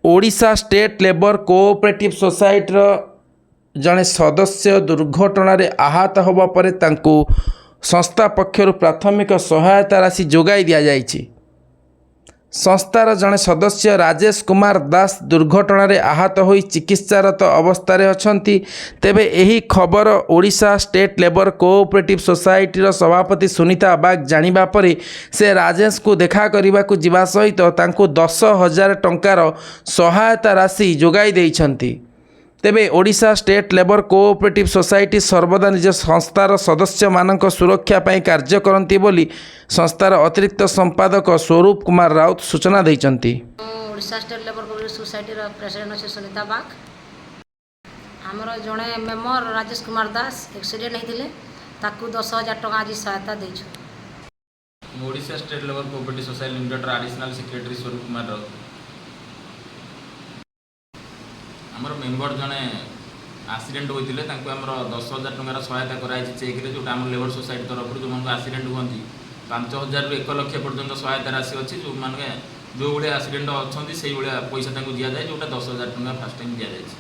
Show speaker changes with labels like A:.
A: Odisha state labour cooperative ସୋସାଇଟିର ଜଣେ ସଦସ୍ୟ ଦୁର୍ଘଟଣାରେ ଆହତ ହେବା ପରେ ତାଙ୍କୁ ସଂସ୍ଥା ପକ୍ଷରୁ ପ୍ରାଥମିକ ସହାୟତା ରାଶି ଯୋଗାଇ ଦିଆଯାଇଛି। ସଂସ୍ଥାର ଜଣେ ସଦସ୍ୟ ରାଜେଶ କୁମାର ଦାସ ଦୁର୍ଘଟଣାରେ ଆହତ ହୋଇ ଚିକିତ୍ସାରତ ଅବସ୍ଥାରେ ଅଛନ୍ତି। ତେବେ ଏହି ଖବର ଓଡ଼ିଶା ଷ୍ଟେଟ୍ ଲେବର କୋଅପରେଟିଭ୍ ସୋସାଇଟିର ସଭାପତି ସୁନୀତା ବାଗ ଜାଣିବା ପରେ ସେ ରାଜେଶଙ୍କୁ ଦେଖା କରିବାକୁ ଯିବା ସହିତ ତାଙ୍କୁ 10,000 ଟଙ୍କାର ସହାୟତା ରାଶି ଯୋଗାଇ ଦେଇଛନ୍ତି। ତେବେ Odisha state labour cooperative society ସର୍ବଦା ନିଜ ସଂସ୍ଥାର ସଦସ୍ୟମାନଙ୍କ ସୁରକ୍ଷା ପାଇଁ କାର୍ଯ୍ୟ କରନ୍ତି ବୋଲି ସଂସ୍ଥାର ଅତିରିକ୍ତ ସମ୍ପାଦକ ସ୍ୱରୂପ କୁମାର ରାଉତ ସୂଚନା ଦେଇଛନ୍ତି।
B: ମୁଁ ଓଡ଼ିଶା ଷ୍ଟେଟ୍ ଲେବର କୋଅପରେଟିଭ୍ ସୋସାଇଟିର ପ୍ରେସିଡେଣ୍ଟ ଅଛି ସୁନିତା ବାଗ। ଆମର ଜଣେ ମେମ୍ବର ରାଜେଶ କୁମାର ଦାସ ଆକ୍ସିଡେଣ୍ଟ ହେଇଥିଲେ, ତାକୁ 10,000 ଟଙ୍କା ଆଜି ସହାୟତା ଦେଇଛୁ।
C: ମୁଁ Odisha state labour cooperative society ଲିମିଟେଡ୍ର ଆଡ଼ିସନାଲ୍ ସେକ୍ରେଟାରୀ ସ୍ୱରୂପ କୁମାର ରାଉତ। ଆମର ମେମ୍ବର ଜଣେ ଆକ୍ସିଡେଣ୍ଟ ହୋଇଥିଲେ, ତାଙ୍କୁ ଆମର 10,000 ଟଙ୍କାର ସହାୟତା କରାଯାଇଛି ଚେକ୍ରେ, ଯେଉଁଟା ଆମର ଲେବର ସୋସାଇଟି ତରଫରୁ। ଯେଉଁମାନଙ୍କୁ ଆକ୍ସିଡେଣ୍ଟ ହୁଅନ୍ତି, 5,000ରୁ 1 ଲକ୍ଷ ପର୍ଯ୍ୟନ୍ତ ସହାୟତା ରାଶି ଅଛି। ଯେଉଁମାନେ ଯେଉଁଭଳିଆ ଆକ୍ସିଡେଣ୍ଟ ଅଛନ୍ତି, ସେଇଭଳିଆ ପଇସା ତାଙ୍କୁ ଦିଆଯାଏ, ଯେଉଁଟା 10,000 ଟଙ୍କା ଫାର୍ଷ୍ଟ ଟାଇମ୍ ଦିଆଯାଇଛି।